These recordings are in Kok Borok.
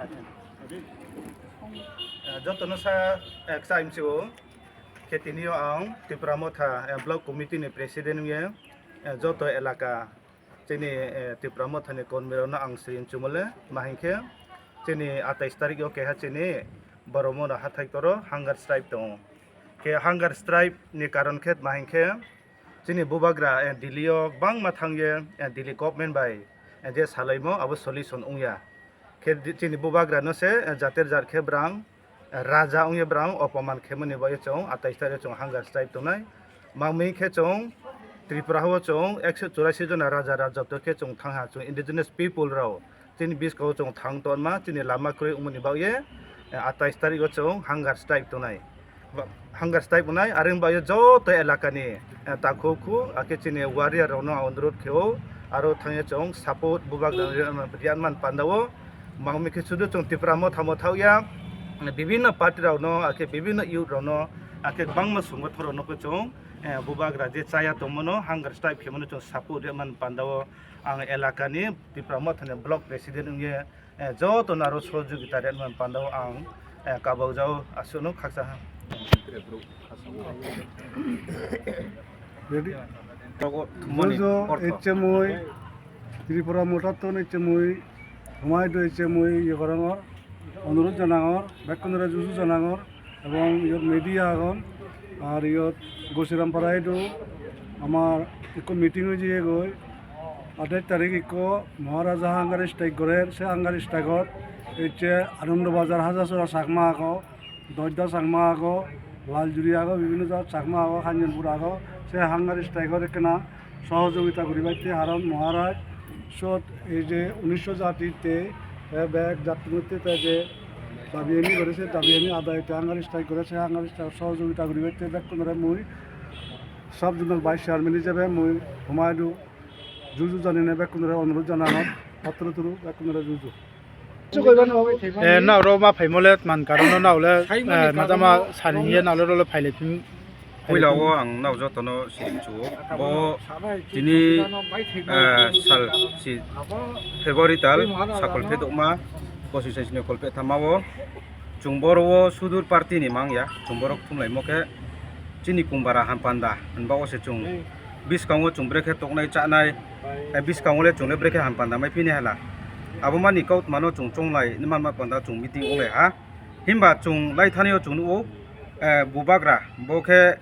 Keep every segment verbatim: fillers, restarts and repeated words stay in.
Eh, jotono sa, eh, kchai msio khe tini o ang Tipra Motha, eh, Block Committee ni President wngya, eh, joto elaka chini, eh, Tipra Motha ni kormi rok no ang siri mchumole ma hinkhe chini atais tarik o keha chini Boromona hathai toro hunger strike tongo. Khe hunger strike ni karon khe ma hinkhe chini bubagra, eh, Delhi o bangma thangye, eh, Delhi government bai, eh, je salaimo abo solution wngya. Khe di-, chini bubagra no se, eh, jater jat khe brang, eh, raja wngye brang opoman khemani bagwi chwng atais tarik chwng hunger strike tongnai. Mamwi khe chwng Tripura o chwng ekso churasi jona raja raja to khe chwng thangha chwng indigenous people rok. Chini bwskango chwng thang tonma, chini lama kwrwi wngmani bagwi, eh, atais tarik o chwng hunger strike tongnai. Ba-, hunger strike wngnai, areng bagwi joto elakani, eh, takhuk khu, akhe chini warrior rokno ang onurut khe-o, aro thangya chwng support bubagra rwna, rwna panda-o, mangmi khe sudu chwng Tipra Motha Motha ya, bibinno party rokno, akhe bibinno youth rokno, akhe bangma songotho rokno khe chwng, eh, bubagra je chaya tongmano, hunger strike khe mano chwng support rwna panda-o, ang elakani Tipra Mothani block president wngye, eh, joto naro sohojogita rwna panda-o ang, eh, kabau jao aswkno khaksa ha. Ready? Jojo, H M I, Tripura Motaton H M I, Humaydo H M I, Yogarangor, Onurut Janangor, Bekkunore Juju Janangor, Ebong iyot media agon, ar iyot Gosiram Parai do, amar ekko meeting oi jiye goi, athais tarik ekko Maharaja hunger strike gorer, se hunger strike ot ecche Anando Bazar Hajasora Chakma ago, Dojda Chakma ago, Laljuri ago, bibhinno jat Chakma ago, Kanjanpur ago, se hunger strike ot ekkena sohojogita guribatte Haron Maharaj sot ei je unisho jati tei, eh, bek jati moddhe tei je dabi ani gore se dabi ani adai tei hunger strike gore se hunger strike sohojogita guribatte bekkunore mui sub zonal vice chairman hijebe mui Humaydo juju janine bekkunore onurot janangor, patturu turu bekkunore juju. Eh, nao ro ma phaimo le man karon no nao le, eh, ma jama sani ye nao le ro le phaile phim. Puila o ang nao jotono siring chuo. Bo tini, eh, sal si February tal sakol phedokma bosi sai sini kol phe thama o. Chung boro o sudur party ni mang ya. Chung borok thumlaimo khe chini kumbara hampanda hinba o se chung biskango chung brekhe toknai chanai, eh, biskango le chung le brekhe hampanda mai phini hala. Abo mani kautmano chung chonglai manma panda chung meeting onglai ha. Himba chung lai thani o chung nugo, eh, bubagra bo khe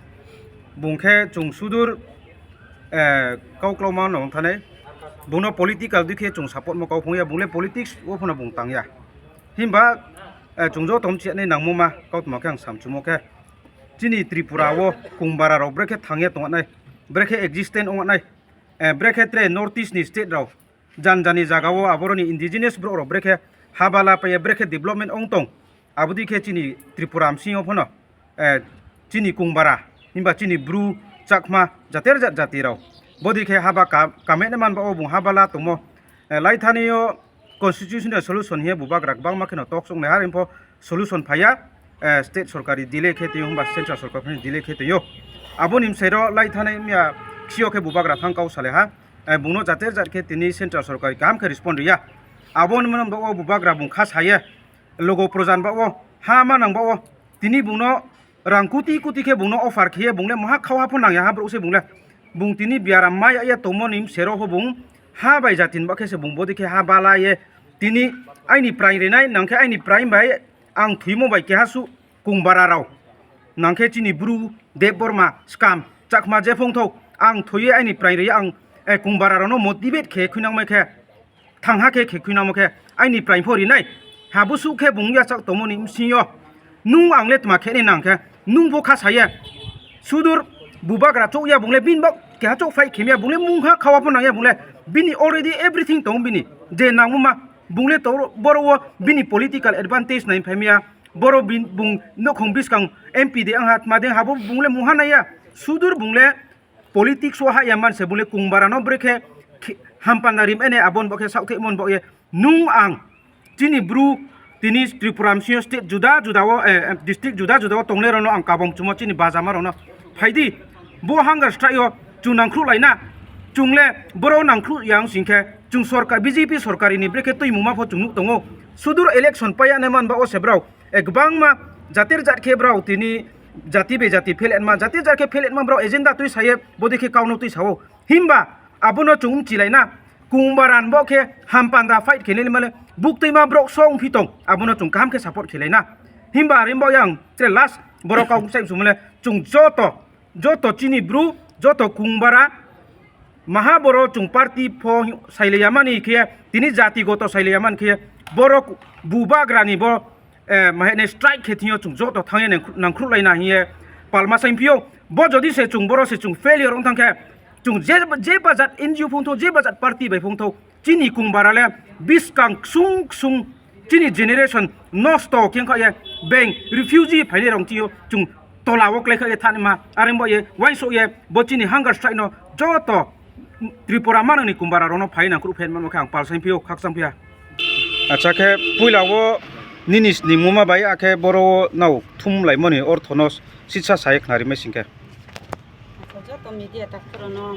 bung khe chung sudur, eh, kau klauma no thani bungno political dikhe chung support mo kau phungya bung le politics o phano bung tangya. Himba, eh, chung joto mchiya ni nangmo ma kautma khe ang samchumo khe chini Tripura o kumbara rok brekhe thangya tongnai, brekhe existent wngnai, eh, brekhe tre North East ni state rok jan jani jaga o aboroni indigenous borok rok brekhe habala paiya brekhe development ong tong. Abodi khe chini Tripura msing o phano, eh, chini kumbara himba chini bru Chakma jater jat jati rok bodi khe haba ka-, kamene manba o bung habala tongmo, eh, lai thani o constitutional solution hiya bubagra kwbangma kheno tok song nai har info solution phaiya, eh, state sorkari delay khe twi hwnba central sorkar phano delay khe twi o. Aboni bwsai ro lai thani miya ksio khe bubagra thang kau salai ha, eh, bungno jater jat khe tini central sorkari kaham khe respond riya. Aboni mwnwi bo o bubagra bung kha saye logo projan ba o ha ma nang ba o tini bungno rang kuti kuti khe bungno offer khiye bungle moha khau ha phano nangya ha borok se bungle bung tini biaram mai ya tongmo ni bwsai ro ho bung ha bai jatin ba khe se bung bodi khe ha bala ye tini aini prai rinai nang khe aini prai bai ang thwimo bai keha su kumbara rao nang khe chini bru Debbarma Skam Chakma jephung thok ang thwiye aini prai ri ang, eh, kumbara rao no motivate khe khwinang mai khe thang ha khe khe khwinamo khe aini prai pho rinai ha busu khe bung yachak tongmo ni bwsing yo nung ang le tma khe ni nang khe nung bo kha saye sudur bubagra chok ya bung le bini bak keha chok fight khe mya bung le mung ha khawa pho nang ya bung le bini already everything tong bini je nangmo ma bung le to boro o bini political advantage nai phai mya boro bin-, bung nokhong biskang M P de ang ha tma de ha bo bung le mung ha nai ya sudur bung le politics o ha ya man se bung le kumbara no brekhe khe-, hampanda rim ene abon bo khe saoh thek mon bo ye nung ang chini bru tini Tripura msing o state juda juda o, eh, district juda juda o tongnai rok no ang kabong chumo chini bajama rok no phaidi bo hunger strike o chung nangkhruh laina chung le boro nangkhruh ya wng sing khe chung sorkar B J P sorkari ni brekhe twi mungma pho chung nuk tongo Sudur election paiya nai man ba o se brao, eh, kwbangma jatir jat khe brao tini jati be jati pheletma, jatir jat khe pheletma brao agenda twi saye bodi khe kauno twi sao. Himba abono chwng mchilaina, kungbaran bo khe hampanda fight khe nini male buktwi ma brok song phi tong, abono chwng kaham khe support khe laina. Himba rimbo yang tre last borok kau sai sumle chwng joto, joto chini bru, joto kungbara, maha boro chwng party pho sailaiya mani khe, tini jati goto sailaiya mani khe, borok bubagrani bo, eh, mahene strike khe thwngyo chwng joto thangya nang-, nangkhruklaina hiye palma saimphio. Bo jodi se chwng boro se chwng failure wng thangkhe, chwng je, je bajat N G O phungtho, je bajat party bai phungtho, chini kungbara le biskang ksung ksung chini generation nosto khe wngkha ye, beng refugee phainai rong chio chwng tola o klai kha ye thani ma, areng bo ye, uaisuk ye, bo chini hunger strike no joto Tripura manang ni kungbara rok no phai nang kru phen mano khe ang palsang phio, khaksang phia. Acha khe puila o nini snimuma bai akhe boro o nao thum lai mani ortho no sitsa sai khna rimai sing khe. Acha, joto media takhurono,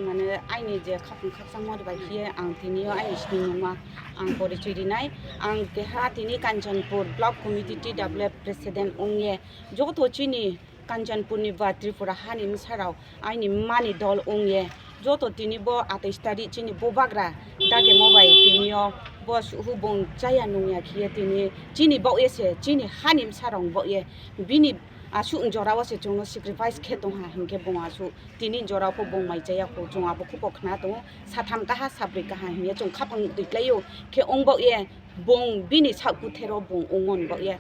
mane, aini je khapung khakchangma bai khiye ang tini o aini snimungma ang porichoi rinai. Ang keha tini Kanchanpur Block Committee T W F President ongye joto chini Kanchanpur ni ba Tripura hani bwsarok aini mani dol ongye joto tini bo atais tarik chini bubagra dagemo bai tini o bo suhu bung chaya nungya khiye tini chini bokye se chini hani bwsarok bokye bini aswk jorao se chwngno sacrifice khe tongha hinkhe bung aswk tini jorao pho bung mai chaya kho chwng abo khupo khna tongo satham kaha sabri kaha hinkhe chwng khapang twi klaio khe ong bokye bung bini sak puthero bung ongmon bokye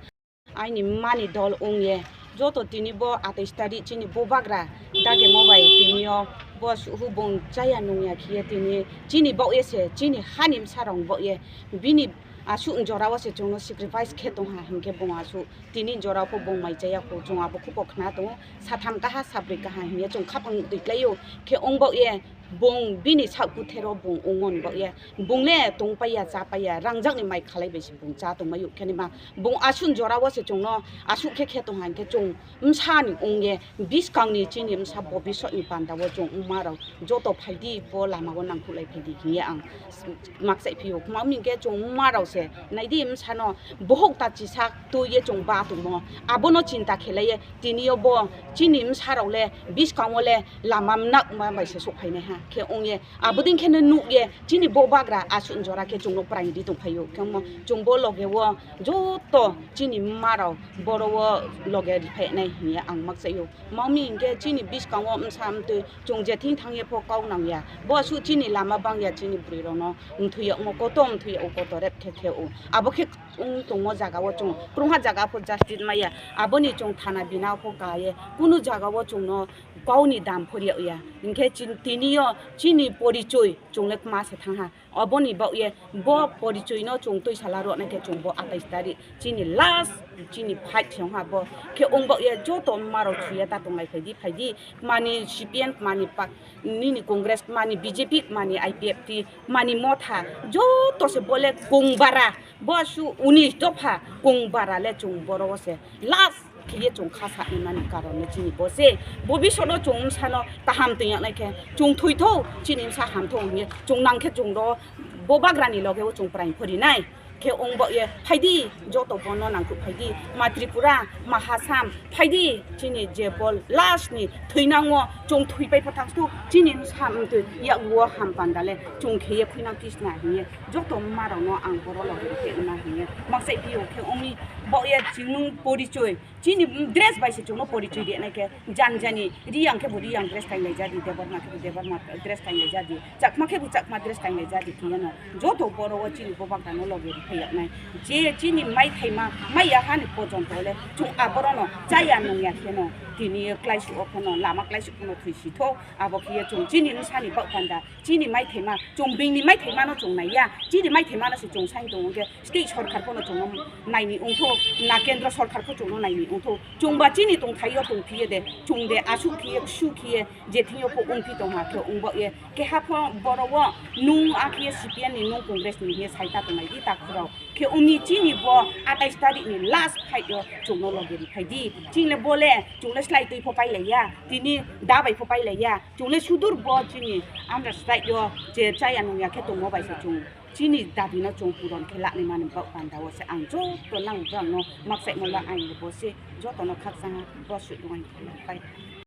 aini mani dol ongye joto tini bo atais tarik chini bubagra dagemo bai tini o bo suhu bung chaya nungya khiye tini chini bokye se chini hani bwsarok bokye bini aswk jorao se chwngno sacrifice khe tongha hinkhe bung aswk tini jorao pho bung mai chaya kho chwng abo khupo khna tongo satham kaha sabri kaha hinkhe chwng khapang twi klaio khe ong bokye bung bini sak puthero bung ongmon bokye bung le tong paiya cha paiya rangjakni mai khalai bai se bung cha tongmai khe nima bung aswk jorao se chwngno aswk khe khe tongha hinkhe chwng bwsani ongye bwskangni chini bwsa bobisotni pandao chwng wngmarok joto phaidi bo lamao nangkhuklai phaidi hinkhe ang makchai phio. Mami hinkhe chwng wngmarok se naidi bwsano bohok ta chisa twiye chwng ba tongmo abono chinta khelaiye tiniyo bo chini bwsarok le bwskango le lama mnak ma bai se sok phainai ha khe ongye abodin kheno nukye chini bubagra aswk jora khe chwngno praing di tongphaio khe omo chwng bo loge o joto chini bwmarok boro o loge riphainai hinkhe ang makchaio. Mami hinkhe chini bwskango bwsa mtwi chwng jething thangya pho kok nangya. Bo aswk chini lama bangya chini bwrwi rokno mthwiyakmo koto mthwiyakgo koto rep khe khe o. Abo khe wng tongmo jaga o chwng kwrwngha jaga pho justice maya. Aboni chwng thana bina pho kaya. Kunu jaga o chwngno kokni dam pho riyakya. Hinkhe chin-, tini o chini porichoi chwng le kwma se thangha. Oboni bagwi bo porichoi no chwng twi sala rw nai khe chwng bo atais tarik chini last chini fight se wngkha bo khe wng bagwi joto wngma rok thwiya ta tonglai phaidi phaidi mani C P M mani pa nini Congress mani B J P mani I P F T mani motha joto se bole kung bara bo su unis dopha kung bara le chwng boro o se last khiye chwng kha sa nani karon no chini bo se bobisot no chwng wng sano kaham twi yak nai khe chwng thwi tho chini wng sa ham tho hwnwi chwng nang khe chwng ro bo bagrani loge o chwng praing phori nai khe wng bo ye phaidi joto bono nang khe phaidi ma Tripura ma Assam phaidi chini je bol last ni thwi nang o chwng thwi pai phathang stu chini wng sa wng twi yak wo ham panda le chwng khiye khwi nang kis na hwnwi joto ma rok no ang boro loge khe na hwnwi maksai phi o khe wng mi bo ye chini porichoi Chini dress bai se chwngno porichoi rinai khe, jani jani Riyang khe bo Riyang dress kainwi jadi, Debbarma khe bo Debbarma dress kainwi jadi, Chakma khe bo Chakma dress kainwi jadi khe yano. Joto boro o chini bo bagrano loge rwphai yaknai. Je chini maithaima maiya hani pojonto le chwng aborokno chaya nungya kheno tini klai su o phano lama klai su phano thwi si tho. Abo khe ye chwng chini wngsani bak panda chini maithaima chwng bini maithaimano chwng naiya. Chini maithaimano se chwng sai tongo khe state sorkar phano chwngno naini wngtho, na kendro sorkar pho chwngno naini wngtho. Chwngba chini tongthaio tongphiye de, chwng de asuk khiye, ksu khiye, je thingyo pho wngphi tongha khe wngbo ye. Keha pho boro o nung a khiye C P M ni, nung Congress ni hiye sai ta tongnai di takhurok. Khe wngni chini bo atais tarik ni last fight o chwngno loge riphaidi. Chini le bole, chwng le Khlai twi pho pailaiya, tini da bai pho pailaiya. Chwng le sudur bo chini andar side o je chaya nungya khe tongmo bai se chwng chini dabi no chwng puron khe lakni mani bok panda o se ang joto nang bwrang no maksaimo la ang bo se joto no khakchang bo se dong ang pai.